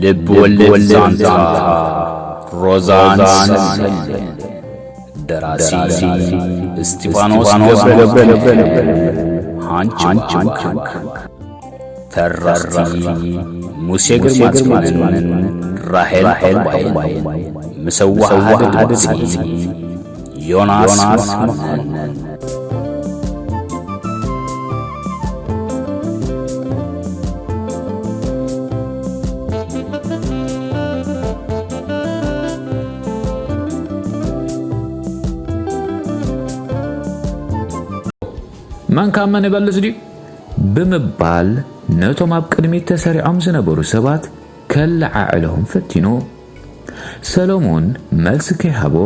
ልብ ወለድ ዛንታ ሮዛን ሰልየን። ደራሲ እስጢፋኖስ ገብረ፣ ሃንች ባንክ። ተረኽቲ ሙሴ ግርማጽዮንን ራሄል ዑቅባይን። ምስ ኣወሃህዳ ድምጺ ዮናስ መኮነን። መን ካብ መን ይበልጽ ድዩ? ብምባል ነቶም ኣብ ቅድሚት ተሰሪዖም ዝነበሩ ሰባት ከለዓዕሎም ፈቲኑ። ሰሎሞን መልሲ ከይሃቦ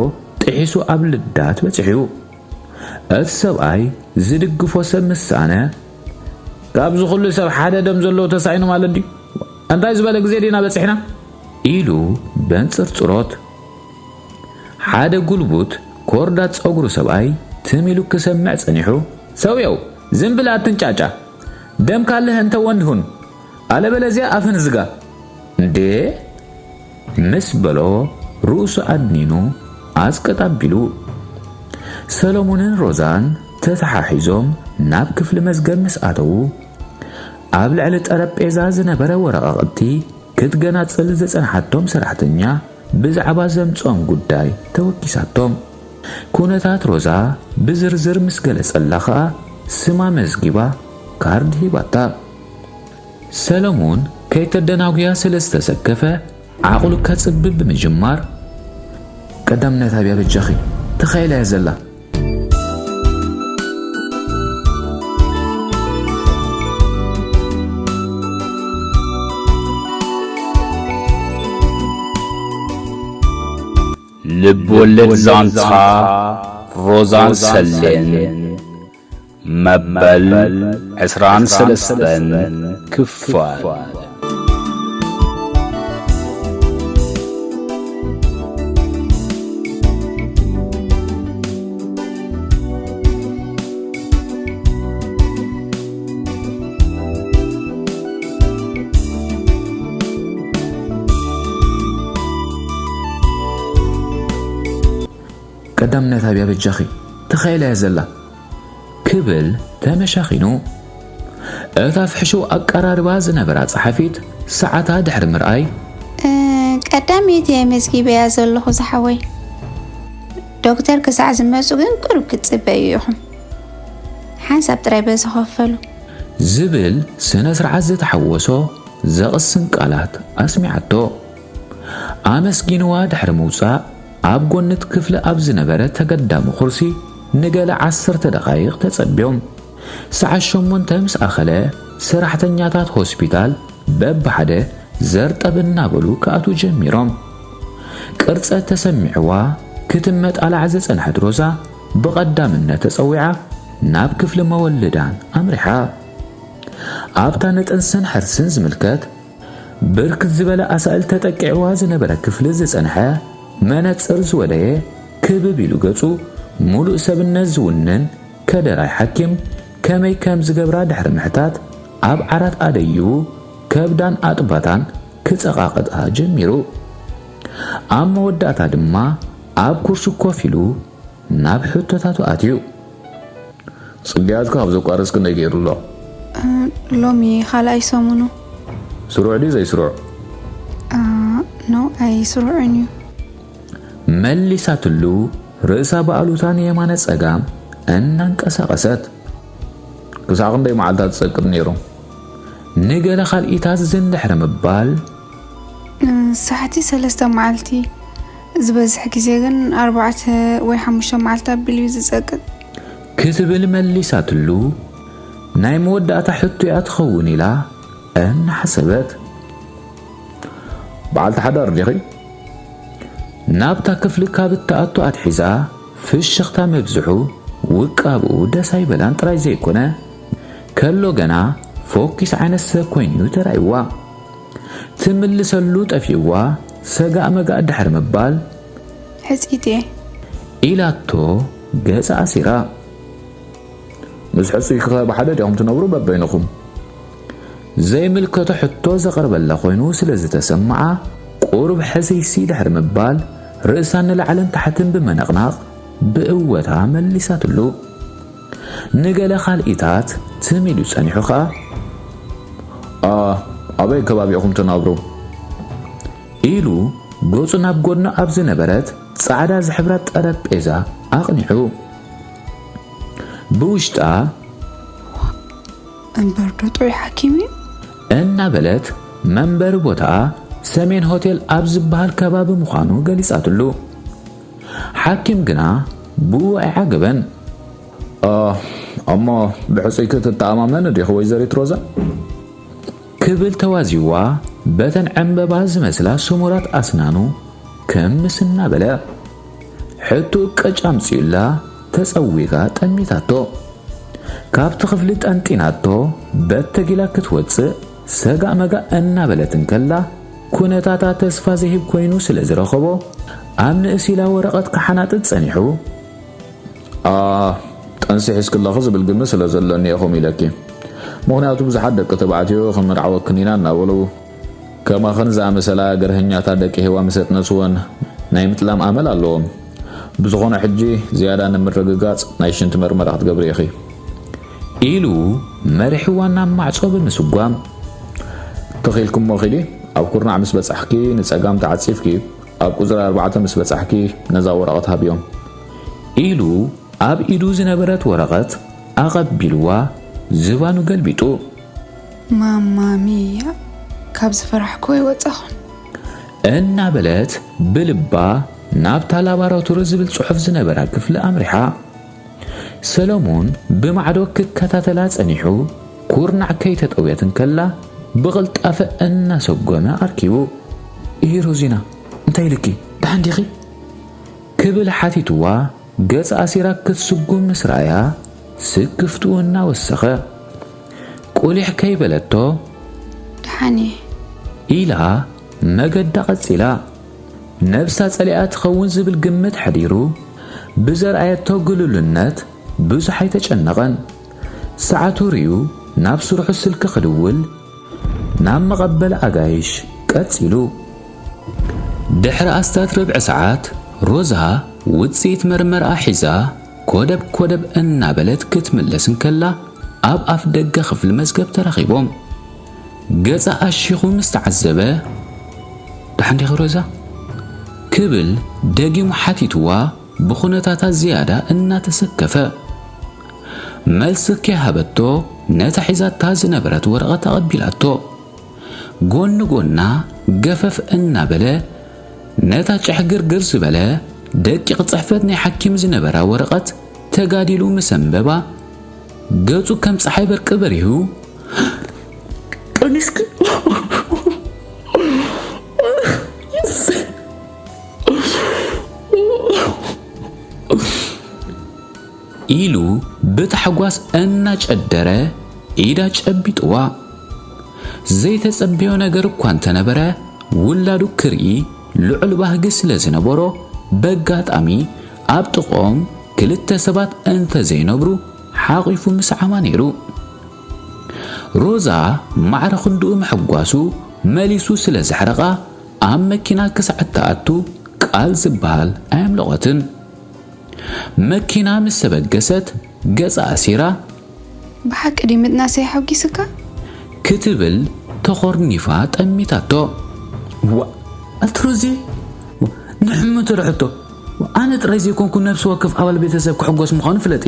ጥሒሱ ኣብ ልዳት በጺሑ። እቲ ሰብኣይ ዝድግፎ ሰብ ምስ ሰኣነ፣ "ካብዚ ኩሉ ሰብ ሓደ ደም ዘለዎ ተሳኢኑ ማለት ድዩ? እንታይ ዝበለ ግዜ ዲና በጺሕና?" ኢሉ በንጽርጽሮት። ሓደ ጉልቡት ኮርዳት ጸጉሩ ሰብኣይ ትም ኢሉ ክሰምዕ ጸኒሑ፣ "ሰውየው፣ ዝም ብል ኣትንጫጫ። ደም ካለህ እንተ ወንድ ሁን፣ ኣለበለዚያ ኣፍን ዝጋ።" "እንዴ?" ምስ በሎ ርእሱ ኣድኒኑ ኣጽቅጥ ኣቢሉ። ሰሎሞንን ሮዛን ተተሓሒዞም ናብ ክፍሊ መዝገብ ምስ ኣተዉ፣ ኣብ ልዕሊ ጠረጴዛ ዝነበረ ወረቓቕቲ ክትገናጽል ዝጸንሓቶም ሰራሕተኛ ብዛዕባ ዘምጽኦም ጉዳይ ተወኪሳቶም። ኩነታት ሮዛ ብዝርዝር ምስ ገለጸላ ኸኣ ስማ መዝጊባ ካርድ ሂባታ። ሰለሙን ከይተደናጉያ ስለ ዝተሰከፈ ዓቕሉ ከጽብብ ብምጅማር፣ "ቀዳምነት ኣብያ በጃኺ፣ ተኻኢላ እያ ዘላ?" ልብ ወለድ ዛንታ ሮዛን ሰሌን መበል ዕስራን ሰለስተን ክፋል። "ቀዳምነት ኣብያ በጃኺ፣ ተኻኢላ እያ ዘላ?" ክብል ተመሻኺኑ። እታ ፍሕሽው ኣቀራርባ ዝነበራ ጸሓፊት ሰዓታ ድሕሪ ምርኣይ፣ "እ፣ ቀዳመይቲ እየ መዝጊበያ ዘለኹ ዝሓወይ። ዶክተር ክሳዕ ዝመጹ ግን ቁሩብ ክትጽበዩ ኢኹም። ሓንሳብ ጥራይ በዚ ከፈሉ።" ዝብል ስነ ስርዓት ዝተሓወሶ ዘቕስን ቃላት ኣስሚዓቶ። ኣመስጊንዋ ድሕሪ ምውጻእ፣ ኣብ ጎኒ እቲ ክፍሊ ኣብ ዝነበረ ተገዳሚ ኩርሲ ንገለ ዓሰርተ ደቓይቕ ተጸብዮም። ሰዓት ሸሞንተ ምስ ኣኸለ፣ ሰራሕተኛታት ሆስፒታል በብሓደ ዘርጠብ እናበሉ ክኣትዉ ጀሚሮም። ቅርጸት ተሰሚዕዋ ክትመጣላዕ ዝጸንሐት ሮዛ፣ ብቐዳምነት ተጸዊዓ ናብ ክፍሊ መወልዳን ኣምሪሓ። ኣብታ ንጥንስን ሕርስን ዝምልከት ብርክት ዝበለ ኣሳእል ተጠቂዕዋ ዝነበረ ክፍሊ ዝጸንሐ፣ መነጽር ዝወደየ፣ ክብብ ኢሉ ገጹ፣ ምሉእ ሰብነት ዝውንን ከደራይ ሓኪም፣ ከመይ ከም ዝገብራ ድሕሪ ምሕታት፣ ኣብ ዓራት ኣደይቡ ከብዳን ኣጥባታን ክጸቓቕጣ ጀሚሩ። ኣብ መወዳእታ ድማ ኣብ ኩርሲ ኮፍ ኢሉ ናብ ሕቶታቱ ኣትዩ። ጽግያትኪ ካብ ዘቋረጽ ክንደይ ገይሩ ኣሎ? እ፣ ሎሚ ካልኣይ ሰሙኑ። ስሩዕ ድዩ ዘይስሩዕ? እ፣ ኖ፣ ኣይስሩዕን እዩ። መሊሳትሉ፣ ርእሳ ብኣሉታ ንየማነ ጸጋም እናንቀሳቐሰት። ክሳዕ ክንደይ መዓልታት ትጸቅጥ ነይሩ? ንገለ ካልኢታት ዝን ድሕሪ ምባል፣ ንሳሕቲ ሰለስተ መዓልቲ፣ ዝበዝሕ ግዜ ግን ኣርባዕተ ወይ ሓሙሽተ መዓልቲ ኣቢሉ እዩ ዝጸቅጥ። ክትብል መሊሳትሉ፣ ናይ መወዳእታ ሕቶ'ያ ትኸውን ኢላ እናሓሰበት። በዓልቲ ሓዳር ዲኺ? ናብታ ክፍሊ ካብ እትኣቱ ኣትሒዛ ፍሽኽታ ምብዝሑ ውቃብኡ ደስ ኣይበላን ጥራይ ዘይኮነ፣ ከሎ ገና ፎኪስ ዓይነት ሰብ ኮይኑ'ዩ ተራእይዋ። ትምልሰሉ ጠፊእዋ፣ ሰጋእ መጋእ ድሕሪ ምባል፣ ሕጽይቲ እየ። ኢላቶ ገጻ ኣሲራ። ምስ ሕጹይኪኸ ብሓደ ዲኹም ትነብሩ በበይንኹም? ዘይምልከቶ ሕቶ ዘቕርበላ ኮይኑ ስለ ዝተሰምዓ፣ ቁሩብ ሕስይሲ ድሕሪ ምባል፣ ርእሳ ንላዕልን ታሕትን ብመነቕናቕ ብእወታ መሊሳትሉ። ንገለ ካልኢታት ትም ኢሉ ጸኒሑ ኸኣ፣ "ኣ፣ ኣበይ ከባቢ ኢኹም ትነብሩ?" ኢሉ ገጹ ናብ ጎድኑ ኣብ ዝነበረት ጻዕዳ ዝሕብራ ጠረጴዛ ኣቕኒዑ። ብውሽጣ፣ "እምበር ዶ ጥዑይ ሓኪም እዩ?" እናበለት መንበሪ ቦታኣ ሰሜን ሆቴል ኣብ ዝበሃል ከባቢ ምዃኑ ገሊጻትሉ። ሓኪም ግና ብኡ ኣይዓገበን። "ኣ፣ እሞ ብሕጹይ ክትተኣማመኒ ዲኺ ወይዘሪት ሮዛ?" ክብል ተዋዚዋ በተን ዕምበባ ዝመስላ ስሙራት ኣስናኑ ክምስ እናበለ ሕቶኡ ቅጭ ኣምጺኡላ ተጸዊጋ ጠሚታቶ። ካብቲ ክፍሊ ጠንጢናቶ በተጊላ ክትወጽእ ሰጋእ መጋእ እናበለት እንከላ፣ ኩነታታ ተስፋ ዘሂብ ኮይኑ ስለ ዝረኸቦ፣ ኣብ ንእስ ኢላ ወረቐት ክሓናጥጥ ጸኒሑ፣ "ኣ፣ ጥንሲ ሒዝክለኺ ዝብል ግምት ስለ ዘለኒ እየ ከምኡ ኢለኪ። ምኽንያቱ ብዙሓት ደቂ ተባዕትዮ ክንምርዓወክን ኢና እናበሉ፣ ከማኽን ዝኣመሰላ ገርሀኛታት ደቂ ሄዋ ምስ ኣጥነስወን ናይ ምጥላም ኣመል ኣለዎም። ብዝኾነ ሕጂ ዝያዳ ንምርግጋጽ ናይ ሽንቲ መርመራ ክትገብሪ ኢኺ።" ኢሉ መሪሕዋ ናብ ማዕጾ ብምስጓም፣ "ተኺኢልክሞ ኺዲ፣ ኣብ ኩርናዕ ምስ በጻሕኪ ንጸጋም ተዓጺፍኪ፣ ኣብ ቁጽሪ ኣርባዕተ ምስ በጻሕኪ ነዛ ወረቐት ሃብዮም።" ኢሉ ኣብ ኢዱ ዝነበረት ወረቐት ኣቐቢልዋ ዝባኑ ገልቢጡ፣ "ማማ ሚያ፣ ካብ ዝፈራሕኩ ኣይወጻኹን!" እናበለት ብልባ ናብታ ላባራቶሪ ዝብል ጽሑፍ ዝነበራ ክፍሊ ኣምሪሓ። ሰለሙን ብማዕዶ ክከታተላ ጸኒሑ፣ ኩርናዕ ከይተጠውየት እንከላ ብቕልጣፈ እናሰጎመ ኣርኪቡ፣ "እሂ ሮዚና፣ እንታይ ኢልኪ? ደሓን ዲኺ?" ክብል ሓቲትዋ፣ ገጽ ኣሲራ ክትስጉም ምስ ረኣያ፣ ስክፍትኡ እናወሰኸ፣ ቁሊሕ ከይበለቶ፣ "ደሓን እየ" ኢላ መገዳ ቀጺላ። ነብሳ ጸሊኣ ትኸውን ዝብል ግምት ሓዲሩ፣ ብዘርኣየቶ ግሉልነት ብዙሕ ኣይተጨነቐን። ሰዓቱ ርእዩ ናብ ስርሑ ስልኪ ክድውል ናብ መቐበል ኣጋይሽ ቀጺሉ። ድሕሪ ኣስታት ርብዒ ሰዓት፣ ሮዛ ውጽኢት መርመርኣ ሒዛ ኮደብ ኮደብ እናበለት ክትምለስ እንከላ፣ ኣብ ኣፍ ደገ ክፍሊ መዝገብ ተራኺቦም። ገጻ ኣሺኹ ምስ ተዓዘበ፣ "ደሓን ዲኺ ሮዛ?" ክብል ደጊሙ ሓቲትዋ፣ ብኹነታታ ዝያዳ እናተሰከፈ። መልሲ ከይሃበቶ፣ ነታ ሒዛታ ዝነበረት ወረቐት ኣቐቢላቶ። ጎኒ ጎና ገፈፍ እናበለ፣ ነታ ጨሕግርግር ዝበለ ደቂቕ ጽሕፈት ናይ ሓኪም ዝነበራ ወረቐት ተጋዲሉ ምስ ኣንበባ፣ ገጹ ከም ጸሓይ በርቂ በሪሁ፣ "ቀኒስኪ?" ኢሉ ብታሕጓስ እናጨደረ ኢዳ ጨቢጥዋ። ዘይተጸበዮ ነገር እኳ እንተነበረ፣ ውላዱ ክርኢ ልዑል ባህጊ ስለ ዝነበሮ፣ በጋጣሚ ኣብ ጥቕኦም ክልተ ሰባት እንተዘይነብሩ ሓቒፉ ምስዓማ ነይሩ። ሮዛ ማዕረ ክንድኡ ምሕጓሱ መሊሱ ስለ ዘሕረቓ፣ ኣብ መኪና ክሳዕ እትኣቱ ቃል ዝበሃል ኣየምለቖትን። መኪና ምስ ተበገሰት ገጻ ኣሲራ፣ "ብሓቂ ድዩ ምጥናሰይ ሓጒስካ?" ክትብል ተኾርኒፋ ጠሚታቶ። "ዋእ፣ ኣቲ ሮዚ፣ ንሕምቶ ዶ ሕቶ? ኣነ ጥራይ ዘይኮንኩ ነፍሲ ወከፍ ኣባል ቤተሰብ ክሕጎስ ምዃኑ ፍለጢ።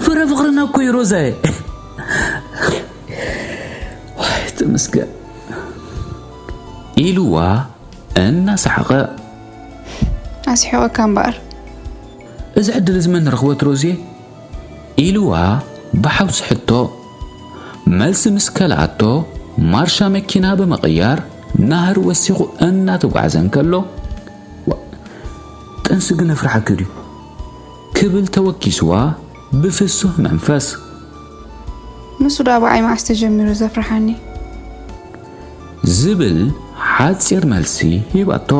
ፍረ ፍቕርና እኮ እዩ ሮዛየ። ዋይ፣ ተመስገን" ኢልዋ እናሰሓቐ። "ኣስሒቐካ እምበኣር። እዚ ዕድል እዚ መን ረኽቦ ሮዝየ?" ኢልዋ ብሓውሲ ሕቶ። መልሲ ምስ ከልኣቶ፣ ማርሻ መኪና ብምቕያር ናህሪ ወሲኹ እናተጓዕዘ እንከሎ፣ "ዋ፣ ጥንሲ ግን የፍርሓኪ ድዩ?" ክብል ተወኪስዋ ብፍሱህ መንፈስ። "ንሱ ደኣ ብዓይ መዓስ ተጀሚሩ ዘፍርሓኒ?" ዝብል ሓጺር መልሲ ሂባቶ።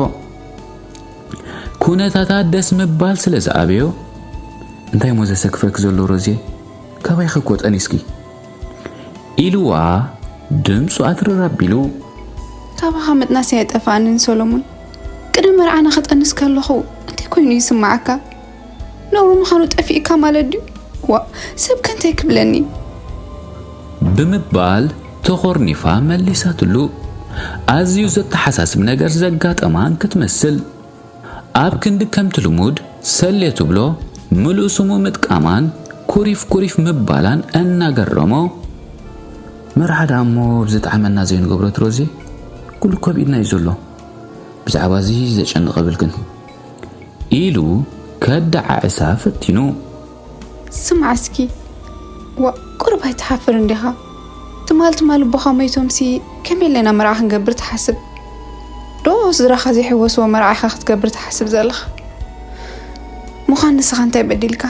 ኩነታታ ደስ ምባል ስለ ዝኣበዮ፣ "እንታይ እሞ ዘሰክፈኪ ዘሎ ሮዝየ? ካባይኸ እኮ ጠኒስኪ?" ኢልዋ ድምፁ ኣትርር ኣቢሉ። ካባኻ ምጥናስ ኣይጠፋኣንን ሰሎሙን። ቅድሚ መርዓና ክጠንስ ከለኹ እንታይ ኮይኑ ይስማዓካ? ነውሪ ምዃኑ ጠፊእካ ማለት ድዩ? ዋ፣ ሰብ ከ እንታይ ክብለኒ? ብምባል ተኾርኒፋ መሊሳትሉ። ኣዝዩ ዘተሓሳስብ ነገር ዘጋጠማን ክትመስል፣ ኣብ ክንዲ ከምቲ ልሙድ ሰሌ ትብሎ ምሉእ ስሙ ምጥቃማን ኩሪፍ ኩሪፍ ምባላን እናገረሞ፣ መርዓ ደኣ እሞ ብዝጠዓመና ዘይንገብሮ ትሮዚ፣ ኩሉ እኮ ኣብ ኢድና እዩ ዘሎ። ብዛዕባ እዚ ዘጨንቕ የብልክን። ኢሉ ከደዓዕሳ ፈቲኑ። ስማዕ እስኪ፣ ዋ፣ ቁሩብ ኣይትሓፍርን ዲኻ? ትማል ትማል ኣቦኻ ሞይቶምሲ ከመይ ኢልና መርዓ ክንገብር ትሓስብ? ዶ ስድራኻ ዘይሕወስዎ መርዓ ኢኻ ክትገብር ትሓስብ ዘለኻ? ምዃን ንስኻ እንታይ በዲልካ?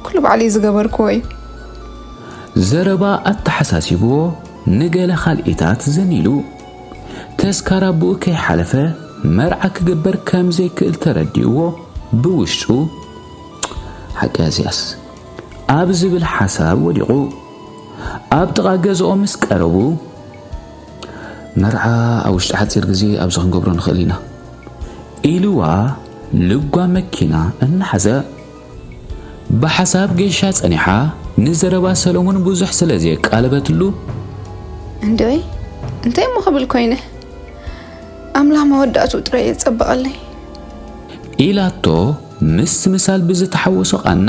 ኩሉ ባዕለይ ዝገበርክዎ እዩ። ዘረባ ኣተሓሳሲብዎ ንገለ ካልኢታት ዘኒሉ። ተስካር ኣቦኡ ከይሓለፈ መርዓ ክግበር ከም ዘይክእል ተረዲእዎ ብውሽጡ፣ ሓቂ እዚኣስ ኣብ ዝብል ሓሳብ ወዲቑ። ኣብ ጥቓ ገዝኦም ምስ ቀረቡ፣ መርዓ ኣብ ውሽጢ ሓፂር ግዜ ኣብዚ ክንገብሮ ንኽእል ኢና ኢልዋ ልጓም መኪና እናሓዘ። ብሓሳብ ገይሻ ጸኒሓ ንዘረባ ሰለሙን ብዙሕ ስለ ዘየቃለበትሉ፣ እንድዒ እንታይ እሞ ክብል ኮይነ? ኣምላኽ መወዳእትኡ ጥራይ የጸብቐለይ። ኢላቶ ምስ ምሳል ብዝተሓወሶ ቃና።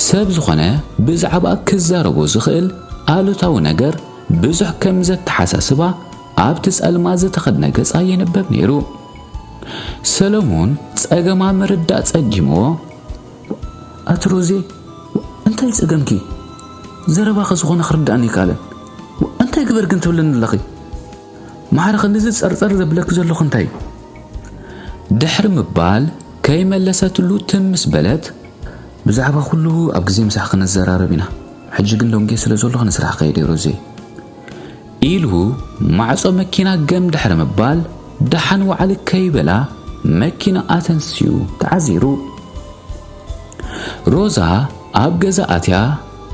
ሰብ ዝኾነ ብዛዕባ ክዛረቦ ዝኽእል ኣሉታዊ ነገር ብዙሕ ከም ዘተሓሳስባ ኣብቲ ጸልማት ዝተኸድነ ገጻ ይንበብ ነይሩ። ሰለሙን ጸገማ ምርዳእ ጸጊምዎ። ኣቲ ሮዜ፣ እንታይ ጸገምኪ? ዘረባኺ ዝኾነ ክርዳእኒ ኣይከኣለን። እንታይ ግበር ግን ትብልኒ ኣለኺ? ማዕረ ክንድዚ ጸርጸር ዘብለኪ ዘለኹ እንታይ እዩ? ድሕሪ ምባል ከይመለሰትሉ ትም ምስ በለት፣ ብዛዕባ ኩሉ ኣብ ግዜ ምሳሕ ክንዘራረብ ኢና። ሕጂ ግን ደንጉየ ስለ ዘለኹ ንስራሕ ክኸይድ እየ ሮዜ። ኢሉ ማዕጾ መኪና ገም ድሕሪ ምባል ደሓን ዋዕል ከይበላ መኪና ኣተንስዩ ተዓዚሩ። ሮዛ ኣብ ገዛ ኣትያ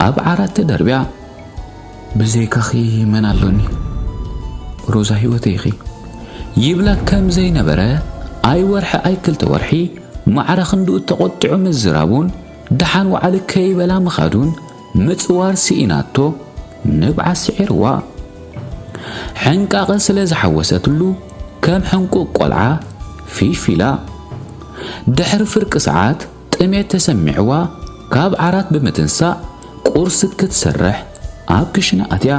ኣብ ዓራት ተደርብያ። ብዘይካኺ መን ኣሎኒ? ሮዛ ህይወተይ ኢኺ። ይብላ ከም ዘይነበረ ኣይ ወርሒ ኣይ ክልተ ወርሒ ማዕረ ክንድኡ ተቖጢዑ ምዝራቡን ደሓን ዋዕል ከይበላ ምኻዱን ምጽዋር ስኢናቶ ንብዓት ስዒርዋ። ሕንቃቐ ስለ ዝሓወሰትሉ ከም ሕንቁቕ ቆልዓ ፊፍ ኢላ። ድሕሪ ፍርቂ ሰዓት ጥሜት ተሰሚዕዋ ካብ ዓራት ብምትንሳእ ቁርሲ ክትሰርሕ ኣብ ክሽነ ኣትያ።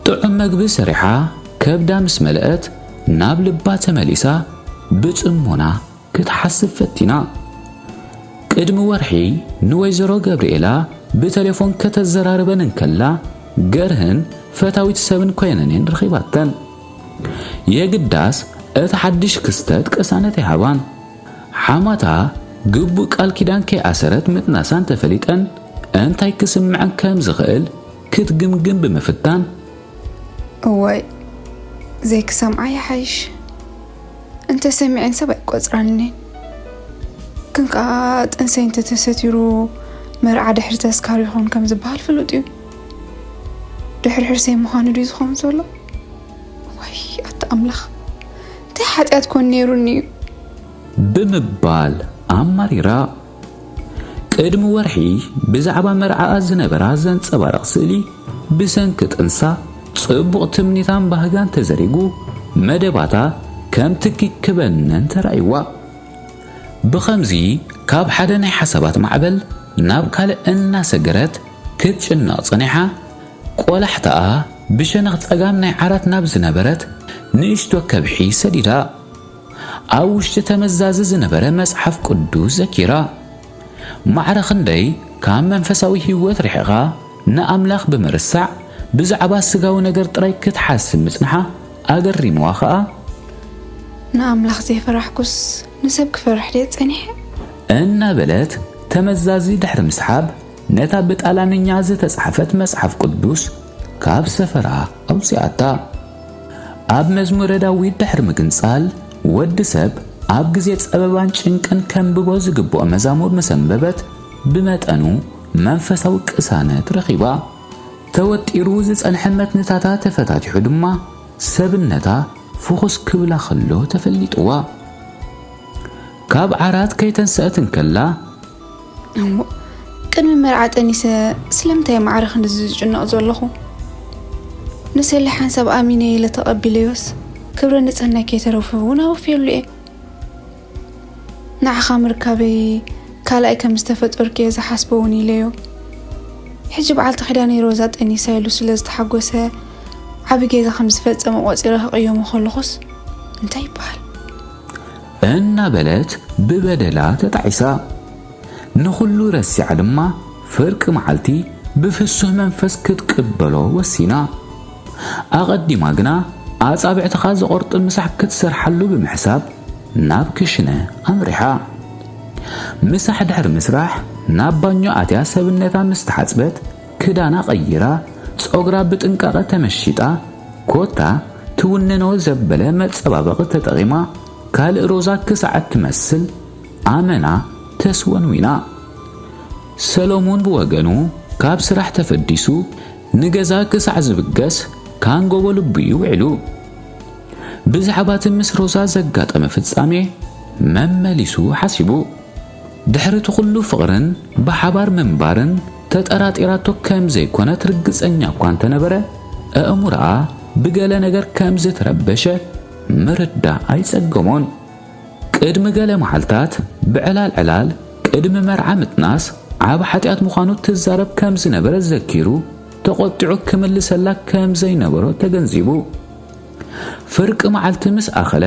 ጥዑም መግቢ ሰሪሓ ከብዳ ምስ መለአት ናብ ልባ ተመሊሳ ብጽሞና ክትሓስብ ፈቲና። ቅድሚ ወርሒ ንወይዘሮ ገብርኤላ ብተሌፎን ከተዘራርበን እንከላ ገርህን ፈታዊት ሰብን ኮይነን እየን ረኺባተን። የግዳስ እቲ ሓድሽ ክስተት ቅሳነት ኣይሃባን። ሓማታ ግቡእ ቃል ኪዳን ከይኣሰረት ምጥናሳን ተፈሊጠን እንታይ ክስምዐን ከም ዝኽእል ክትግምግም ብምፍታን፣ እዋይ ዘይክሰምዓ ይሓይሽ። እንተ ሰሚዐን ሰብ ኣይቆጽራንን እየን። ግን ከኣ ጥንሰይ እንተተሰቲሩ መርዓ ድሕሪ ተስካር ይኾን ከም ዝበሃል ፍሉጥ እዩ። ድሕሪ ሕርሰይ ምዃኑ ድዩ ዝኾን ዘሎ? ወይ ኣቲ ኣምላኽ፣ እንታይ ሓጢኣት ኮን ነይሩኒ እዩ? ብምባል ኣማሪራ። ቅድሚ ወርሒ ብዛዕባ መርዓኣ ዝነበራ ዘንጸባርቕ ስእሊ ብሰንኪ ጥንሳ ጽቡቕ ትምኒታን ባህጋን ተዘሪጉ መደባታ ከም ትኪ ክበነን ተራእይዋ። ብኸምዚ ካብ ሓደ ናይ ሓሳባት ማዕበል ናብ ካልእ እናሰገረት ክትጭነቕ ጸኒሓ። ቆላሕታኣ ብሸነኽ ጸጋም ናይ ዓራት ናብ ዝነበረት ንእሽቶ ከብሒ ሰዲዳ። ኣብ ውሽጢ ተመዛዚ ዝነበረ መጽሓፍ ቅዱስ ዘኪራ። ማዕረ ክንደይ ካብ መንፈሳዊ ህይወት ርሒቓ ንኣምላኽ ብምርሳዕ ብዛዕባ ስጋዊ ነገር ጥራይ ክትሓስብ ምጽንሓ ኣገሪምዋ ኸኣ። ንኣምላኽ ዘይፈራሕኩስ ንሰብ ክፈርሕ ድየ ጸኒሐ? እናበለት ተመዛዚ ድሕሪ ምስሓብ ነታ ብጣልያንኛ ዝተጻሕፈት መጽሓፍ ቅዱስ ካብ ሰፈራ ኣውጺኣታ። ኣብ መዝሙረ ዳዊት ድሕሪ ምግንጻል፣ ወዲ ሰብ ኣብ ግዜ ጸበባን ጭንቅን ከንብቦ ዝግብኦ መዛሙር ምስ ኣንበበት፣ ብመጠኑ መንፈሳዊ ቅሳነት ረኺባ። ተወጢሩ ዝጸንሐ መትንታታ ተፈታቲሑ ድማ ሰብነታ ፍኹስ ክብላ ከሎ ተፈሊጥዋ። ካብ ዓራት ከይተንሰአት እንከላ፣ እሞ ቅድሚ መርዓ ጠኒሰ ስለምንታይ ማዕረ ክንድዚ ዝጭነቕ ዘለኹ? ንሰሊ ሓንሳብ ኣሚነ ኢለ ተቐቢለዮስ ክብረ ንጽህናይ ከይተረፈ እውን ኣወፍየሉ እየ። ንዓኻ ምርካበይ ካልኣይ ከም ዝተፈጠርኩ እየ ዝሓስቦ እውን ኢለዮ። ሕጂ በዓልቲ ኪዳነይ ሮዛ ጠኒሳ ኢሉ ስለ ዝተሓጎሰ ዓቢ ጌጋ ከም ዝፈጸመ ቆጺረ ክቕየሞ ከለኹስ እንታይ ይበሃል? እናበለት ብበደላ ተጣዒሳ። ንኹሉ ረሲዓ ድማ ፍርቂ መዓልቲ ብፍሱህ መንፈስ ክትቅበሎ ወሲና። ኣቐዲማ ግና ኣጻብዕትኻ ዝቖርጥ ምሳሕ ክትሰርሓሉ ብምሕሳብ ናብ ክሽነ ኣምሪሓ። ምሳሕ ድሕሪ ምስራሕ ናብ ባኞ ኣትያ ሰብነታ ምስ ተሓጽበት ክዳና ቀይራ ጸጉራ ብጥንቃቐ ተመሺጣ ኮታ ትውንኖ ዘበለ መጸባበቒ ተጠቒማ ካልእ ሮዛ ክሳዕ እትመስል ኣመና ተስወንዊና። ሰሎሙን ብወገኑ ካብ ስራሕ ተፈዲሱ ንገዛ ክሳዕ ዝብገስ ካንጎቦ ልቡ እዩ ውዒሉ። ብዛዕባ እቲ ምስ ሮዛ ዘጋጠመ ፍጻሜ መመሊሱ ሓሲቡ። ድሕሪ እቲ ኩሉ ፍቕርን ብሓባር ምንባርን ተጠራጢራቶ ከም ዘይኮነት ርግጸኛ እኳ እንተነበረ፣ ኣእምሮኣ ብገለ ነገር ከም ዝተረበሸ ምርዳእ ኣይጸገሞን። ቅድሚ ገለ መዓልታት ብዕላል ዕላል ቅድሚ መርዓ ምጥናስ ዓቢ ሓጢኣት ምዃኑ ትዛረብ ከም ዝነበረት ዘኪሩ ተቖጢዑ ክምልሰላ ከም ዘይነበሮ ተገንዚቡ። ፍርቂ መዓልቲ ምስ ኣኸለ፣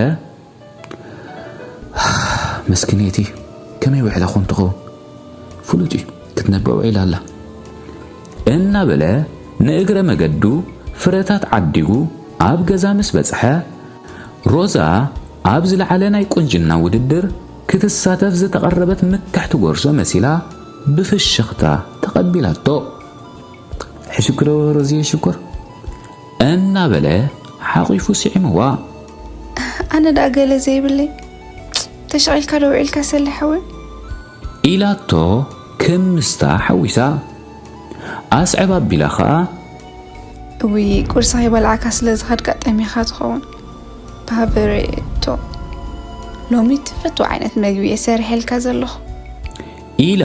መስኪነይቲ ከመይ ውዒላ ኮን ትኸውን? ፍሉጥ እዩ፣ ክትነብዕ ውዒላ ኣላ። እናበለ ንእግረ መገዱ ፍረታት ዓዲጉ ኣብ ገዛ ምስ በጽሐ፣ ሮዛ ኣብ ዝለዓለ ናይ ቁንጅና ውድድር ክትሳተፍ ዝተቐረበት ምክሕቲ ጎርዞ መሲላ ብፍሽኽታ ተቐቢላቶ። ሕሽክሮ ሮዝየ ሽኮር እናበለ ሓቒፉ ስዒምዋ። ኣነ ደኣ ገለ ዘይብለይ ተሸቒልካ ዶ ውዒልካ ሰለ ሓወይ? ኢላቶ ክምስታ ሓዊሳ። ኣስዕብ ኣቢላ ኸኣ። እውይ ቁርሲ ከይበላዕካ ስለ ዝኸድካ ጠሚኻ ትኸውን። ባበሬቶ ሎሚ ትፈትዎ ዓይነት መግቢ እየ ሰሪሐልካ ዘለኹ። ኢላ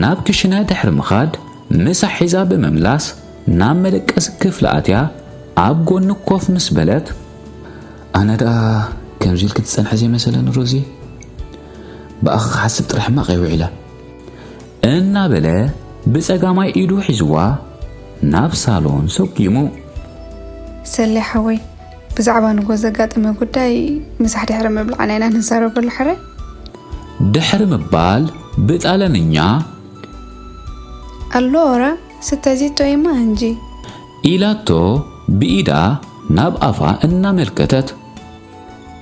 ናብ ክሽነ ድሕሪ ምኻድ ምሳሕ ሒዛ ብምምላስ ናብ መደቀሲ ክፍሊ ኣትያ ኣብ ጎኒ ኮፍ ምስ በለት፣ ኣነ ደኣ ከምዚ ኢልኪ ትጸንሒ ዘይመሰለኒ ሮዚ፣ ብኣኺ ክሓስብ ጥራሕ ሕማቕ እየ ውዒለ። እናበለ ብጸጋማይ ኢዱ ሒዝዋ ናብ ሳሎን ሰጒሙ። ሰሌ ሓወይ፣ ብዛዕባ ንጎ ዘጋጠመ ጉዳይ ምሳሕ ድሕሪ ምብላዕና ኢና ንዛረበሉ ሕረ። ድሕሪ ምባል ብጣልያንኛ፣ ኣሎራ ስተዚቶ ኢማ እንጂ ኢላቶ ብኢዳ ናብ ኣፋ እናመልከተት።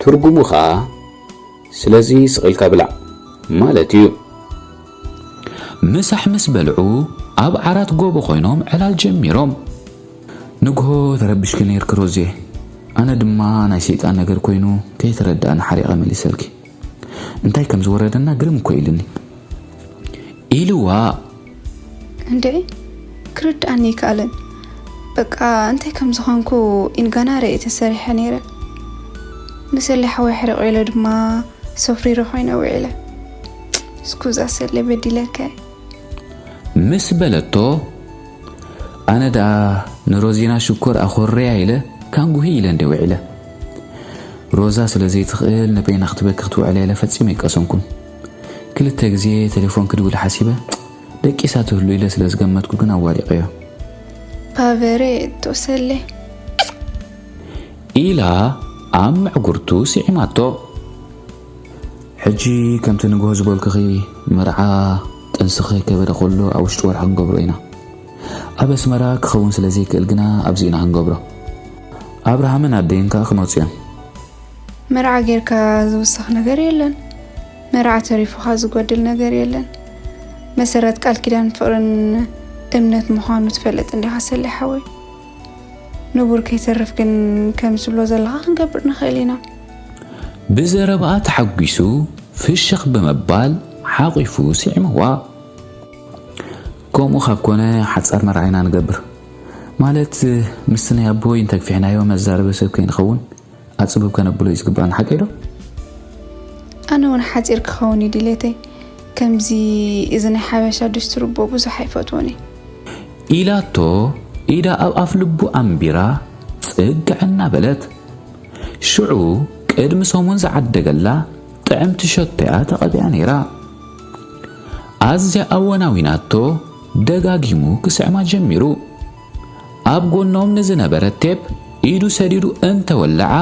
ትርጉሙ ኸኣ ስለዚ ስቕ ኢልካ ብላዕ ማለት እዩ። ምሳሕ ምስ በልዑ ኣብ ዓራት ጎቦ ኮይኖም ዕላል ጀሚሮም። ንግሆ ተረቢሽኪ ነይርኪ ሮዜ፣ ኣነ ድማ ናይ ሰይጣን ነገር ኮይኑ ከይተረድኣኒ ሓሪቐ መሊሰልኪ። እንታይ ከም ዝወረደና ግርም እኮ ኢልኒ። ኢልዋ። እንድዒ ክርድኣኒ ኣይከኣለን። በቃ እንታይ ከም ዝኾንኩ ኢንጋና ርእየ ተሰሪሐ ነይረ። ንሰሌ ሓወይ ሕርቕ ኢለ ድማ ሶፍሪረ ኮይነ ውዒለ። እስኩዛ ሰሌ በዲለካ እየ። ምስ በለቶ፣ ኣነ ደኣ ንሮዚና ሽኮር ኣኾርያ ኢለ ካንጉሂ ኢለ እንደ ውዒለ። ሮዛ ስለ ዘይትኽእል ንበይና ክትበኪ ክትውዕል ኢለ ፈጺመ ኣይቀሰንኩን። ክልተ ግዜ ቴሌፎን ክድውል ሓሲበ፣ ደቂሳ ትህሉ ኢለ ስለ ዝገመትኩ ግን ኣዋሪቐዮ። ፓቨሬ ቶሰሌ። ኢላ ኣብ ምዕጉርቱ ስዒማቶ። ሕጂ ከምቲ ንግሆ ዝበልኩኺ መርዓ ጥንስኺ ከበደ ከሎ ኣብ ውሽጢ ወርሒ ክንገብሮ ኢና። ኣብ ኣስመራ ክኸውን ስለ ዘይክእል ግና ኣብዚ ኢና ክንገብሮ። ኣብርሃምን ኣደይን ከኣ ክመጹ እዮም። መርዓ ጌርካ ዝውሰኽ ነገር የለን። መርዓ ተሪፉኻ ዝጎድል ነገር የለን። መሰረት ቃል ኪዳን ፍቕርን እምነት ምዃኑ ትፈልጥ እንዲኻ ሰሌ ሓወይ። ንቡር ከይተርፍ ግን ከም ዝብሎ ዘለኻ ክንገብር ንኽእል ኢና። ብዘረባኣ ተሓጒሱ ፍሽኽ ብምባል ሓቒፉ ስዒምዋ። ከምኡ ካብ ኮነ ሓጻር መርዓ ኢና ንገብር። ማለት፣ ምስቲ ናይ ኣቦይ እንተግፊሕናዮ መዛረቢ ሰብ ከይንኸውን ኣጽብብ ከነብሎ እዩ ዝግባኣና፣ ሓቀይ ዶ? ኣነ እውን ሓጺር ክኸውን እዩ ድሌተይ። ከምዚ እዚ ናይ ሓበሻ ድስትር እቦ ብዙሕ ኣይፈትዎን እየ። ኢላቶ ኢዳ ኣብ ኣፍ ልቡ ኣንቢራ ጽግዕ እናበለት። ሽዑ ቅድሚ ሰሙን ዝዓደገላ ጥዕምቲ ሸቶ'ያ ተቐቢኣ ነይራ። ኣዝያ ኣወናዊናቶ ደጋጊሙ ክስዕማ ጀሚሩ። ኣብ ጎኖም ንዝነበረት ቴፕ ኢዱ ሰዲዱ እንተወለዓ፣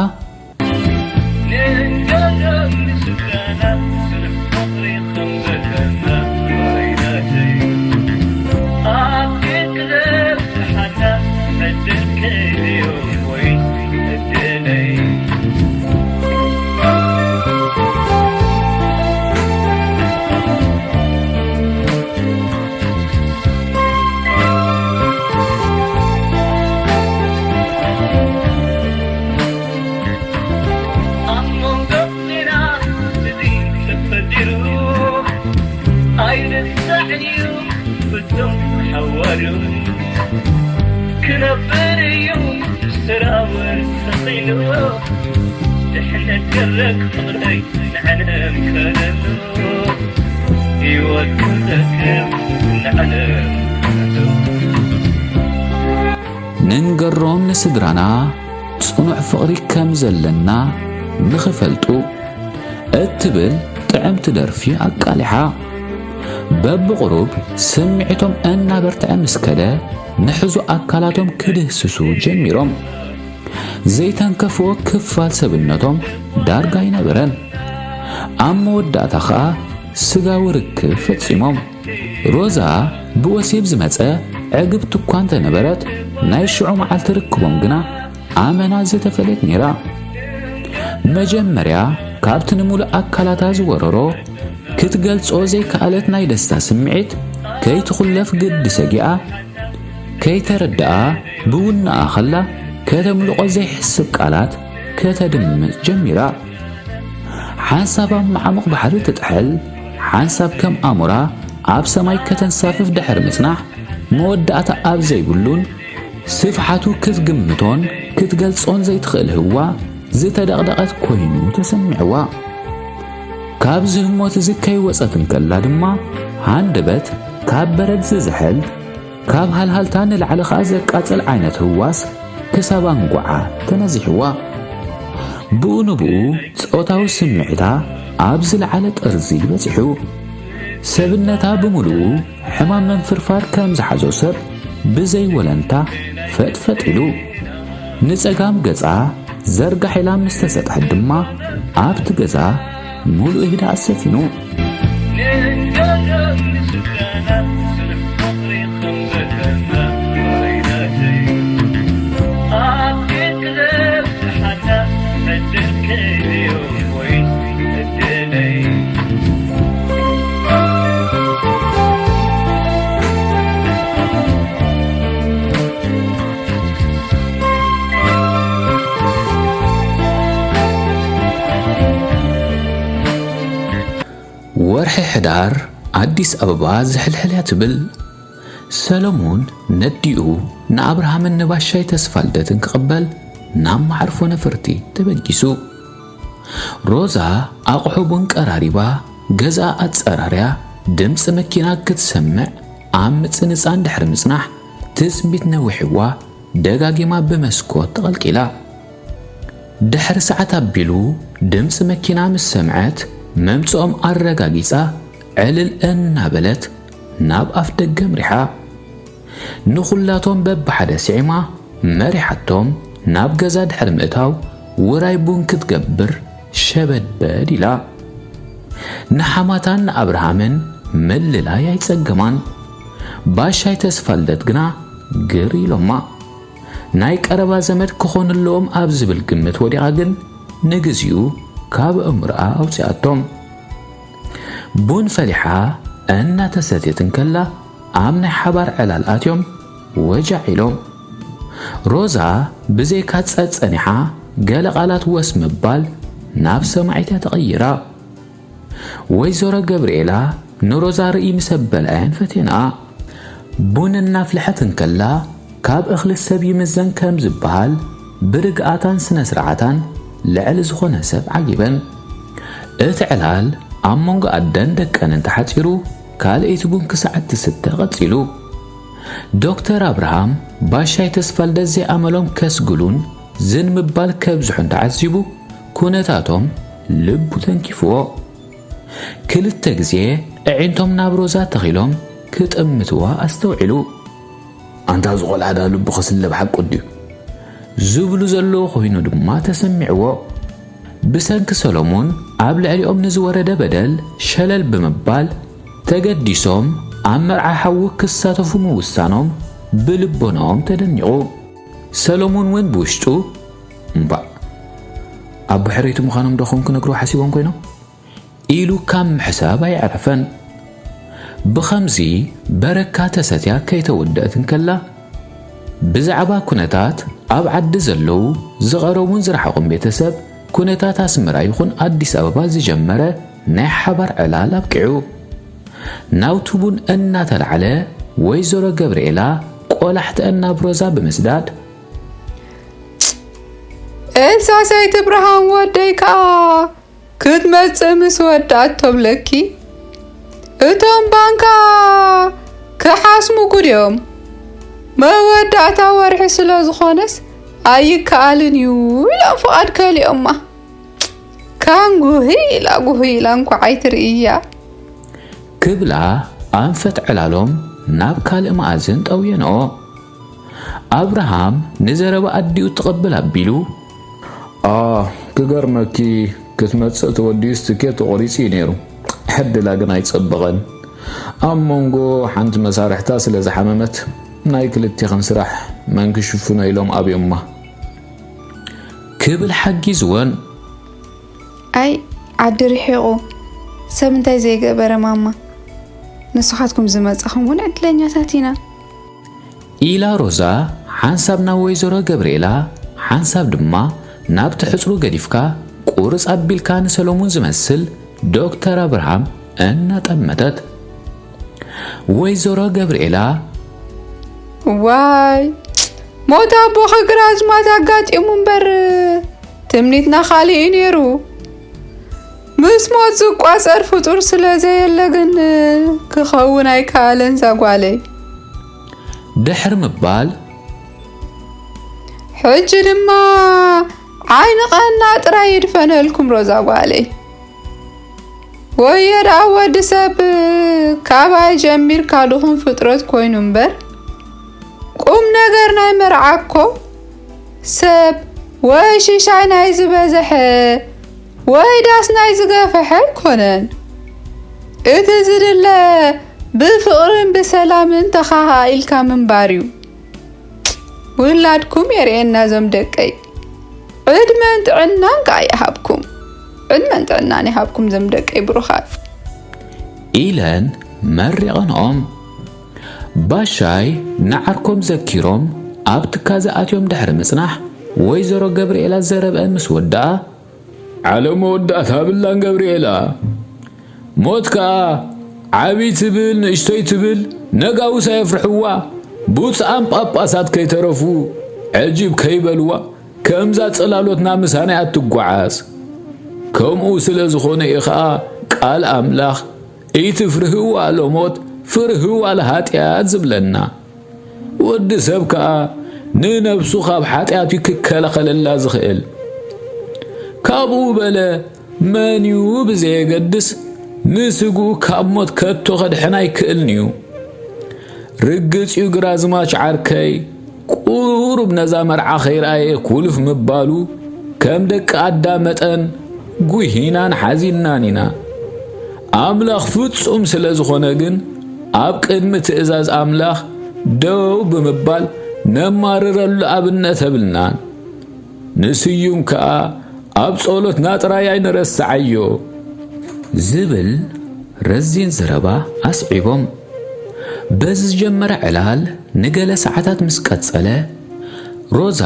ኣይርሳዕን እዩ ፍጹም ሓዋርዩ ክነብር እዩ ስራውን ተኺሉ ድሕነት ገረግ ፍቕረይ ንዓለም ከለሉ ህይወት ክዘክር ንዓለም ንንገሮም ንስድራና ጽኑዕ ፍቕሪ ከም ዘለና ንኽፈልጡ እትብል ጥዕምቲ ደርፊ ኣቃሊሓ። በብቕሩብ ስምዒቶም እናበርትዐ ምስ ከደ ንሕዙ ኣካላቶም ክድህስሱ ጀሚሮም። ዘይተንከፍዎ ክፋል ሰብነቶም ዳርጋ ኣይነበረን። ኣብ መወዳእታ ኸኣ ስጋዊ ርክብ ፈጺሞም። ሮዛ ብወሲብ ዝመጸ ዕግብቲ እኳ እንተነበረት፣ ናይ ሽዑ መዓልቲ ርክቦም ግና ኣመና ዝተፈለየት ነይራ። መጀመርያ ካብቲ ንምሉእ ኣካላታ ዝወረሮ ክትገልጾ ዘይከኣለት ናይ ደስታ ስምዒት ከይትኹለፍ ግዲ ሰጊኣ፣ ከይተረድኣ ብውናኣ ኸላ ከተምልቖ ዘይሕስብ ቃላት ከተድምጽ ጀሚራ። ሓንሳብ ኣብ መዓሙቕ ባሕሪ ትጥሕል፣ ሓንሳብ ከም ኣሞራ ኣብ ሰማይ ከተንሳፍፍ ድሕሪ ምጽናሕ፣ መወዳእታ ኣብ ዘይብሉን ስፍሓቱ ክትግምቶን ክትገልጾን ዘይትኽእል ህዋ ዝተደቕደቐት ኮይኑ ተሰሚዕዋ። ካብዚ ህሞት እዚ ከይወጸት እንከላ ድማ፣ ሃንደበት ካብ በረድ ዝዝሕል፣ ካብ ሃልሃልታ ንላዕሊ ኸኣ ዘቃጽል ዓይነት ህዋስ ክሳብ ኣንጓዓ ተነዚሕዋ። ብኡ ንብኡ ጾታዊ ስምዒታ ኣብ ዝለዓለ ጥርዚ በጺሑ። ሰብነታ ብምሉኡ ሕማም መንፍርፋር ከም ዝሓዞ ሰብ ብዘይ ወለንታ ፈጥፈጥ ኢሉ። ንጸጋም ገጻ ዘርጋሕ ኢላ ምስ ተሰጥሐት ድማ ኣብቲ ገዛ ምሉእ ህድኣት ሰፊኑ። ወርሒ ሕዳር ኣዲስ ኣበባ ዝሕልሕል እያ ትብል። ሰለሙን ነዲኡ ንኣብርሃምን ንባሻይ ተስፋልደትን ክቕበል ናብ መዓርፎ ነፈርቲ ተበጊሱ። ሮዛ ኣቕሑ ቡን ቀራሪባ፣ ገዛ ኣጸራርያ፣ ድምጺ መኪና ክትሰምዕ ኣብ ምጽንጻን ድሕሪ ምጽናሕ፣ ትጽቢት ነዊሕዋ ደጋጊማ ብመስኮት ተቐልቂላ። ድሕሪ ሰዓት ኣቢሉ ድምጺ መኪና ምስ ሰምዐት፣ መምጽኦም ኣረጋጊጻ ዕልል እናበለት ናብ ኣፍ ደገ ኣምሪሓ። ንኹላቶም በብሓደ ስዒማ መሪሓቶም ናብ ገዛ ድሕሪ ምእታው፣ ውራይ ቡን ክትገብር ሸበድበድ ኢላ። ንሓማታን ንኣብርሃምን ምልላይ ኣይጸገማን። ባሻይ ተስፋልደት ግና ግር ኢሎማ። ናይ ቀረባ ዘመድ ክኾኑ ኣለዎም ኣብ ዝብል ግምት ወዲቓ ግን ንግዚኡ ካብ ኣእምሮኣ ኣውጺኣቶም። ቡን ፈሊሓ እናተሰትየት እንከላ ኣብ ናይ ሓባር ዕላል ኣትዮም ወጃዕ ኢሎም። ሮዛ ብዘይካ ጸጸኒሓ ገለ ቃላት ወስ ምባል ናብ ሰማዒት እያ ተቐይራ። ወይዘሮ ገብርኤላ ንሮዛ ርእይ ምስ ኣበልዐን ፈቴንኣ። ቡን እናፍልሐት እንከላ ካብ እኽሊ ሰብ ይምዘን ከም ዝበሃል ብርግኣታን ስነ ስርዓታን ልዕሊ ዝኾነ ሰብ ዓጊበን። እቲ ዕላል ኣብ መንጎ ኣደን ደቀንን ተሓጺሩ፣ ካልኣይቲ ቡን ክሳዕ እትስተ ቀጺሉ። ዶክተር ኣብርሃም ባሻይ ተስፋልደት ዘይኣመሎም ከስግሉን ዝን ምባል ከብዝሑን ተዓዚቡ፣ ኩነታቶም ልቡ ተንኪፍዎ። ክልተ ግዜ ኣዒንቶም ናብ ሮዛ ተኺሎም ክጥምትዋ ኣስተውዒሉ። ኣንታ እዚ ቆልዓ ዳ ልቡ ክስለብ ሓቁ ድዩ? ዝብሉ ዘለዉ ኮይኑ ድማ ተሰሚዕዎ። ብሰንኪ ሰሎሙን ኣብ ልዕሊኦም ንዝወረደ በደል ሸለል ብምባል ተገዲሶም ኣብ መርዓ ሓዉ ክሳተፉ ምውሳኖም ብልቦናኦም ተደኒቑ። ሰሎሙን እውን ብውሽጡ እምባእ ኣቦ ሕረይቲ ምዃኖም ዶ ኾን ክነግርዎ ሓሲቦም ኮይኖም? ኢሉ ካብ ምሕሳብ ኣየዕረፈን። ብኸምዚ በረካ ተሰትያ ከይተወደአት እንከላ፣ ብዛዕባ ኩነታት ኣብ ዓዲ ዘለዉ ዝቐረቡን ዝረሓቑን ቤተሰብ፣ ኩነታት ኣስመራ ይኹን ኣዲስ ኣበባ ዝጀመረ ናይ ሓባር ዕላል ኣብቂዑ። ናውቲ ቡን እናተላዕለ፣ ወይዘሮ ገብርኤላ ቆላሕተአን ናብ ሮዛ ብምስዳድ፣ ኤልሳ ሰይቲ ብርሃን ወደይ ከኣ ክትመጽእ ምስ ወዳእቶ ብለኪ፣ እቶም ባንካ ክሓስሙ ጉድዮም። መወዳእታ ወርሒ ስለ ዝኾነስ ኣይከኣልን እዩ ኢሎም ፍቓድ ከሊኦማ። ካን ጉሂ ኢላ ጉሂ ኢላ እንኳዕ ኣይትርእያ። ክብላ ኣንፈት ዕላሎም ናብ ካልእ መኣዝን ጠውየንኦ። ኣብርሃም ንዘረባ ኣዲኡ ትቕብል ኣቢሉ፣ ኣ፣ ክገርመኪ፣ ክትመጽእ ተወዲኡስ ትኬት ተቖሪጹ እዩ ነይሩ። ዕድላ ግን ኣይጸበቐን። ኣብ መንጎ ሓንቲ መሳርሕታ ስለ ዝሓመመት፣ ናይ ክልቴኽን ስራሕ መን ክሽፍኖ ኢሎም ኣብዮማ። ክብል ሓጊዝወን። ኣይ ዓዲ ርሒቑ ሰብ እንታይ ዘይገበረ ማማ፣ ንስኻትኩም ዝመጻኹም እውን ዕድለኛታት ኢና። ኢላ ሮዛ ሓንሳብ ናብ ወይዘሮ ገብርኤላ ሓንሳብ ድማ ናብቲ ሕጽሩ ገዲፍካ ቁርጽ ኣቢልካ ንሰሎሙን ዝመስል ዶክተር ኣብርሃም እናጠመተት። ወይዘሮ ገብርኤላ ዋይ ሞት ኣቦኺ ግራዝማት ኣጋጢሙ እምበር ትምኒትና ካልእ እዩ ነይሩ። ምስ ሞት ዝቋጸር ፍጡር ስለ ዘየለ ግን ክኸውን ኣይከኣለን ዛጓለይ። ድሕሪ ምባል ሕጂ ድማ ዓይኒ ቀና ጥራይ ይድፈነልኩም ሮዛ ጓለይ። ወዮ ደኣ ወዲ ሰብ ካባይ ጀሚርካ ድኹም ፍጥረት ኮይኑ እምበር ቁም ነገር ናይ መርዓ እኮ ሰብ ወይ ሽሻይ ናይ ዝበዘሐ ወይ ዳስ ናይ ዝገፈሐ ኣይኮነን። እቲ ዝድለ ብፍቕርን ብሰላምን ተኻሃኢልካ ምንባር እዩ። ውላድኩም የርእየና ዞም ደቀይ። ዕድመን ጥዕናን ከኣ ይሃብኩም። ዕድመን ጥዕናን ይሃብኩም ዞም ደቀይ ብሩኻት። ኢለን መሪቐንኦም። ባሻይ ንዓርኮም ዘኪሮም ኣብ ትካዘ ኣትዮም ድሕሪ ምጽናሕ፣ ወይዘሮ ገብርኤላ ዘረብአን ምስ ወድኣ፣ ዓለም መወዳእታ ብላን ገብርኤላ። ሞት ከኣ ዓብይ ትብል ንእሽቶይ ትብል ነጋውስ ኣየፍርሕዋ። ብፁዓን ጳጳሳት ከይተረፉ ዕጅብ ከይበልዋ ከምዛ ጽላሎትና ምሳና እያ ትጓዓዝ። ከምኡ ስለ ዝኾነ እዩ ኸኣ ቃል ኣምላኽ ኢትፍርህዋ ለሞት ፍርህዋ ለሃጥያት ዝብለና። ወዲ ሰብ ከኣ ንነብሱ ካብ ሓጢኣቱ ክከላኸለላ ዝኽእል። ካብኡ በለ መን እዩ ብዘየገድስ ንስግኡ ካብ ሞት ከቶ ከድሕን ኣይክእልን እዩ። ርግጽ እዩ ግራዝማች ዓርከይ ቁሩብ ነዛ መርዓ ከይረኣየ ኩልፍ ምባሉ ከም ደቂ ኣዳም መጠን ጉሂናን ሓዚንናን ኢና። ኣምላኽ ፍጹም ስለ ዝኾነ ግን ኣብ ቅድሚ ትእዛዝ ኣምላኽ ደው ብምባል ነማርረሉ ኣብነት ኣብልናን። ንስዩም ከኣ ኣብ ጸሎትና ጥራይ ኣይንረስዓዮ። ዝብል ረዚን ዘረባ ኣስዒቦም። በዚ ዝጀመረ ዕላል ንገለ ሰዓታት ምስ ቀጸለ፣ ሮዛ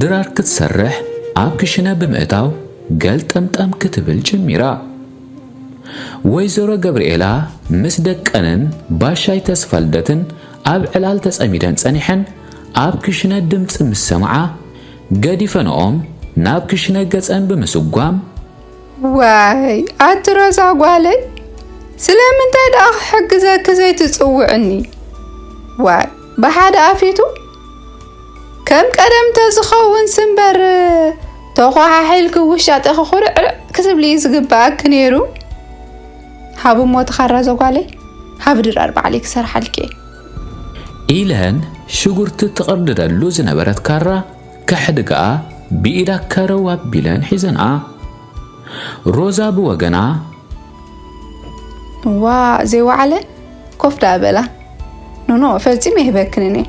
ድራር ክትሰርሕ ኣብ ክሽነ ብምእታው ገልጠምጠም ክትብል ጀሚራ። ወይዘሮ ገብርኤላ ምስ ደቀንን ባሻይ ተስፋልደትን ኣብ ዕላል ተጸሚደን ጸኒሐን፣ ኣብ ክሽነ ድምፂ ምስ ሰምዓ፣ ገዲፈንኦም ናብ ክሽነ ገፀን ብምስጓም፣ ዋይ ኣቲ ሮዛ ጓለይ፣ ስለምንታይ ደኣ ክሕግዘኪ ዘይትጽውዕኒ? ዋይ ብሓደ ኣፊቱ ከም ቀደም ተዝኸውን ስምበር፣ ተኳሓሒልኪ ውሻጠኺ ኩርዕርዕ ክትብሊ እዩ ዝግበኣኪ ነይሩ። ሃቢ እሞ እቲ ካራ ዞጓለይ፣ ሃቢ ድራር ባዕለይ ክሰርሓልኪ እየ። ኢለን ሽጉርቲ ትቕርድደሉ ዝነበረት ካራ ከሕድግኣ ብኢዳ ከረው ኣቢለን ሒዘንኣ። ሮዛ ብወገና፣ ዋ ዘይወዓለ ኮፍ ደኣ በላ። ኖኖ ፈጺመ ይህበክንን እየ።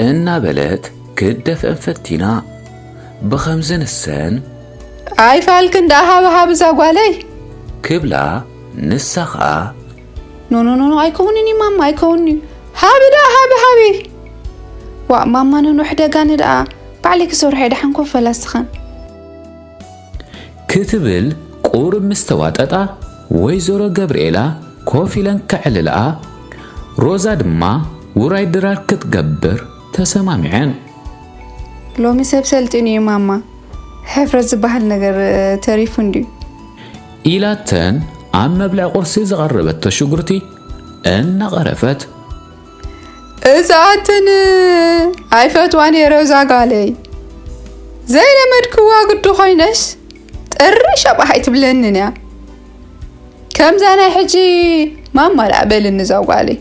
እናበለት ክትደፍአን ፈቲና። ብኸምዚ ንሰን፣ ኣይፋልክን ደኣ ሃቢ ሃቢ እዛ ጓለይ። ክብላ፣ ንሳ ኸኣ፣ ኖኖ ኖኖ ኣይከውንን እዩ ማማ ኣይከውንን እዩ። ሃቢ ደኣ ሃቢ ሃቢ። ዋእ ማማ ኖኖ ሕደጋኒ ደኣ ባዕለይ ክሰርሖ እየ ደሓን ኮፍ በላ እስኸን። ክትብል ቁሩብ ምስ ተዋጠጣ፣ ወይዘሮ ገብርኤላ ኮፍ ኢለን ከዕልልኣ፣ ሮዛ ድማ ውራይ ድራር ክትገብር ተሰማሚዐን። ሎሚ ሰብ ሰልጢኑ እዩ ማማ፣ ሕፍረት ዝበሃል ነገር ተሪፉ እንድዩ። ኢላተን ኣብ መብልዒ ቁርሲ ዝቐረበቶ ሽጉርቲ እናቐረፈት። እዛኣትን ኣይፈትዋን እየ ሮዛ ጓለይ። ዘይለመድክዋ ግዲ ኮይነሽ ጥርሽ ኣባህ ኣይትብለንን እያ። ከምዛ ናይ ሕጂ ማማ ደኣ በልኒ እዛ ጓለይ።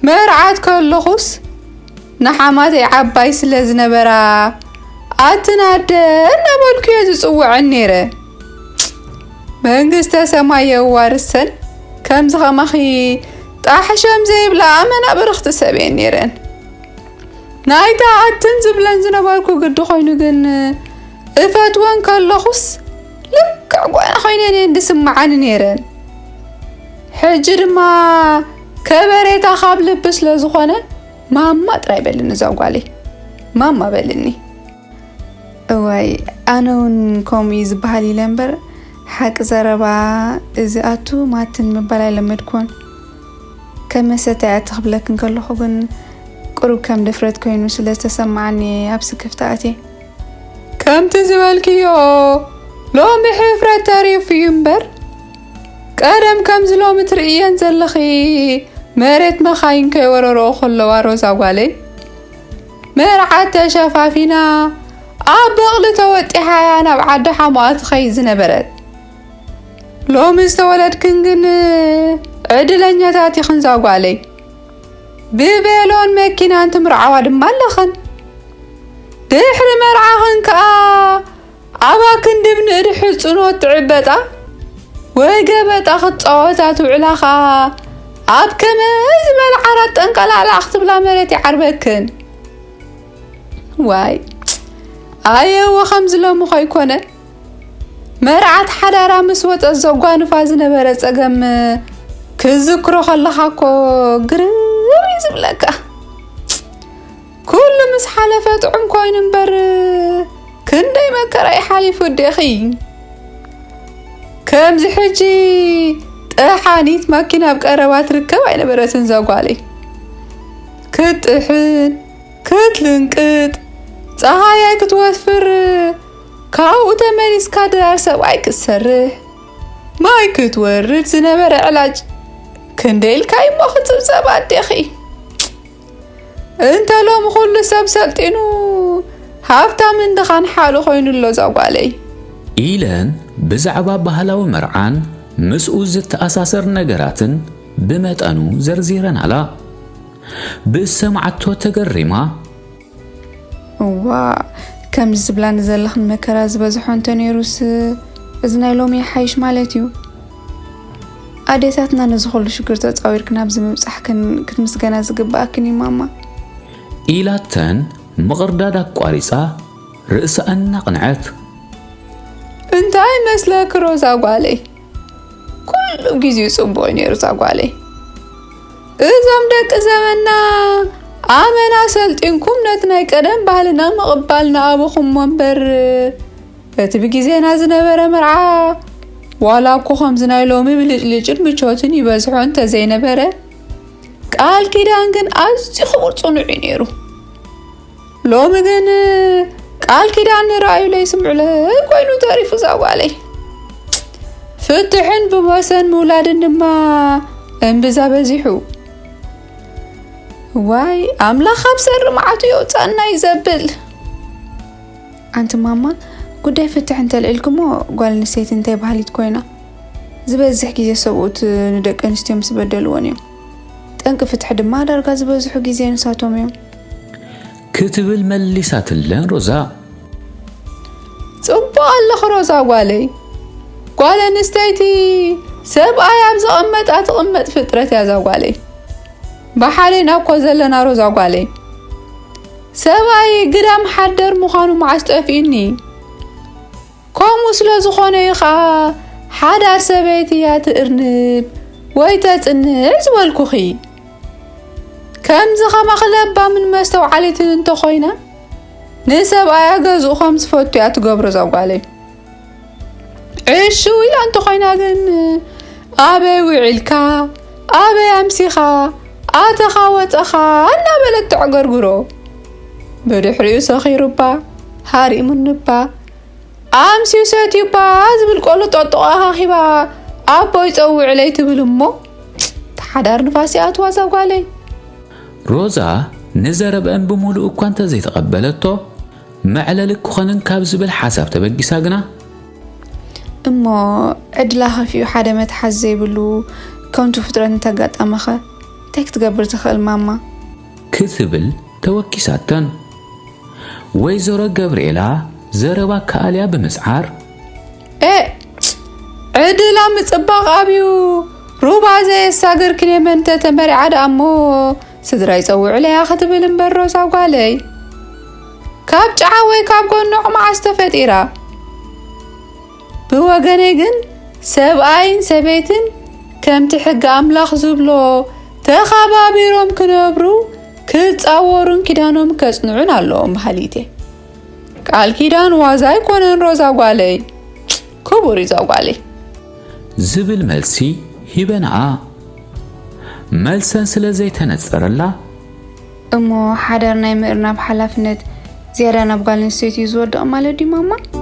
መርዓት ከለኹስ ንሓማተይ ዓባይ ስለ ዝነበራ ኣትን ኣደ እናበልኩ እየ ዝጽውዐን ነይረ። መንግስተ ሰማይ የዋርሰን። ከምዚ ከማኺ ጣሕሸም ዘይብላ መናብርኽቲ ሰብ እየን ነይረን። ናይታ ኣትን ዝብለን ዝነበርኩ ግዲ ኮይኑ ግን እፈትወን ከለኹስ ልክዕ ጓና ኮይነን እየን ዝስምዓኒ ነይረን። ሕጂ ድማ ከበሬታ ካብ ልቢ ስለ ዝኾነ ማማ ጥራይ በልኒ እዛ ጓለይ። ማማ በልኒ። እዋይ ኣነ እውን ከምኡ እዩ ዝበሃል ኢለ እምበር ሓቂ ዘረባ እዚ ኣቱ ማትን ምባል ኣይለመድኩዎን። ከም መሰተያቲ ክብለክን ከለኹ ግን ቁሩብ ከም ድፍረት ኮይኑ ስለ ዝተሰማዓኒ ኣብ ስክፍታ ኣትየ። ከምቲ ዝበልክዮ ሎሚ ሕፍረት ተሪፉ እዩ እምበር ቀደም ከምዚ ሎሚ ትርእየን ዘለኺ መሬት መኻይን ከይወረርኦ ከለዋ ሮዛ ጓለይ መርዓት ተሸፋፊና ኣብ በቕሊ ተወጢሓ እያ ናብ ዓዲ ሓሞኣ ትኸይድ ዝነበረት። ሎሚ ዝተወለድክን ግን ዕድለኛታት ኢኽን ዛጓለይ። ብቬሎን መኪናን ትምርዓዋ ድማ ኣለኽን። ድሕሪ መርዓኽን ከኣ ኣብ ኣክንዲ ብንእዲ ሕጽኖት ትዕበጣ ወይ ገበጣ ክትጻወታ ትውዕላ ከኣ ኣብ ከመይ ዝበለ ዓራት ጠንቀላዕላዕ ክትብላ መሬት ይዓርበክን። ዋይ ኣየወ ከምዚ ሎሚ ኸይኮነ መርዓት ሓዳራ ምስ ወጸት ዘጓንፋ ዝነበረ ጸገም ክዝክሮ ከለኻ እኮ ግርም እዩ ዝብለካ። ኩሉ ምስ ሓለፈ ጥዑም ኮይኑ እምበር ክንደይ መከራ እዩ ሓሊፉ ኣዴኺ። ከምዚ ሕጂ ጠሓኒት ማኪና ኣብ ቀረባ ትርከብ ኣይነበረትን ዛጓለይ። ክትጥሕን ክትልንቅጥ ጸሃያይ ክትወፍር ካብኡ ተመሊስካ ድራር ሰብኣይ ክትሰርሕ ማይ ክትወርድ ዝነበረ ዕላጭ ክንደይ ኢልካ እሞ ክጽብጸብ ኣዴኺ። እንተ ሎሚ ኩሉ ሰብ ሰልጢኑ ሃብታምን ድኻን ሓሉ ኮይኑ ኣሎ ዛጓለይ። ኢለን ብዛዕባ ባህላዊ መርዓን ምስኡ ዝተኣሳሰር ነገራትን ብመጠኑ ዘርዚረናላ። ብዝሰምዓቶ ተገሪማ። እዋ ከምዚ ዝብላኒ ዘለኽን መከራ ዝበዝሖ እንተ ነይሩስ እዚ ናይ ሎሚ ይሓይሽ ማለት እዩ። ኣዴታትና ነዚ ኩሉ ሽግር ተጻዊርክን ኣብዚ ምብጻሕክን ክትምስገና ዝግብኣክን እዩ ማማ። ኢላተን ምቕርዳድ ኣቋሪጻ ርእሳ እናቕንዐት። እንታይ መስለኪ ሮዛ ጓለይ? ኩሉ ግዜኡ ጽቡቕ እዩ ነይሩ እዛ ጓለይ። እዞም ደቂ ዘመንና ኣመና ሰልጢንኩም ነቲ ናይ ቀደም ባህልና ምቕባል ንኣበኹሞ እምበር እቲ ብግዜና ዝነበረ መርዓ ዋላ እኮ ከምዚ ናይ ሎሚ ብልጭልጭን ምቾትን ይበዝሖ እንተዘይነበረ ቃል ኪዳን ግን ኣዝዩ ክቡር ጽኑዕ እዩ ነይሩ። ሎሚ ግን ቃል ኪዳን ንረኣዩ ለይስምዑ ለይ ኮይኑ ተሪፉ እዛ ጓለይ። ፍትሕን ብወሰን ምውላድን ድማ እምብዛ በዚሑ። ዋይ ኣምላኽ ኣብ ሰሪ መዓቱ የውፃና እዩ ዘብል። ኣንቲ ማማ፣ ጉዳይ ፍትሕ እንተልዒልክሞ፣ ጓል ኣንስተይቲ እንታይ ባህሊት ኮይና? ዝበዝሕ ግዜ ሰብኡት ንደቂ ኣንስትዮ ምስ በደልወን እዮም። ጠንቂ ፍትሒ ድማ ዳርጋ ዝበዝሑ ግዜ ንሳቶም እዮም። ክትብል መሊሳትለን ሮዛ። ጽቡቕ ኣለኽ ሮዛ ጓለይ። ጓል ኣንስተይቲ ሰብኣይ ኣብ ዘቐመጣ ትቕመጥ ፍጥረት እያ እዛ ጓለይ። ብሓደ ኢና እኮ ዘለና ሮዛ ጓለይ። ሰብኣይ ግዳም ሓደር ምዃኑ መዓስ ጠፊኡኒ? ከምኡ ስለ ዝኾነ እዩ ኸዓ ሓዳር ሰበይቲ እያ ትእርንብ ወይ ተጽንዕ ዝበልኩኺ። ከምዚ ከማኺ ለባምን መስተውዓሊትን እንተኾይና ንሰብኣያ ገዝኡ ከም ዝፈቱ እያ ትገብሮ እዛ ጓለይ። ዕሽው ኢላ እንተኾይና ግን ኣበይ ውዒልካ ኣበይ ኣምሲኻ ኣተኻ ወፀኻ እናበለት ተዕገርግሮ። ብድሕሪኡ ሰኺሩባ ሃሪሙንባ ኣምስዩ ሰትዩባ ዝብል ቆሉ ጠጥቆ ኣኻኺባ ኣቦይ ፀውዕለይ ትብል እሞ ተሓዳር ንፋስ ይኣትዋ እዛ ጓለይ። ሮዛ ንዘረብአን ብምሉእ እኳ እንተዘይተቐበለቶ መዕለሊ ክኾንን ካብ ዝብል ሓሳብ ተበጊሳ ግና እሞ ዕድላ ከፊኡ ሓደ መትሓዚ ዘይብሉ ከንቱ ፍጥረት እንተጋጠመኸ እንታይ ክትገብር ትኽእል ማማ? ክትብል ተወኪሳተን። ወይዘሮ ገብርኤላ ዘረባ ከኣልያ ብምስዓር ኤ ዕድላ ምጽባቕ ኣብዩ ሩባ ዘየሳገር ክኔመን ተተመሪዓ ደኣ እሞ ስድራ ይጸውዑለያ ክትብል እምበር ሮዛ ጓለይ ካብ ጨዓ ወይ ካብ ጎኖቕ መዓስ ተፈጢራ? ብወገነይ ግን ሰብኣይን ሰበይትን ከምቲ ሕጊ ኣምላኽ ዝብሎ ተኸባቢሮም ክነብሩ ክጻወሩን ኪዳኖም ከጽንዑን ኣለዎም በሃሊት እየ። ቃል ኪዳን ዋዛ ኣይኮነን ሮዛ ጓለይ። ክቡር እዩ እዛ ጓለይ። ዝብል መልሲ ሂበንኣ። መልሰን ስለ ዘይተነጸረላ እሞ ሓዳር ናይ ምእርናብ ሓላፍነት ዝያዳ ናብ ጓል ኣንስተይቲ እዩ ዝወድቕ ማለት ድዩ ማማ?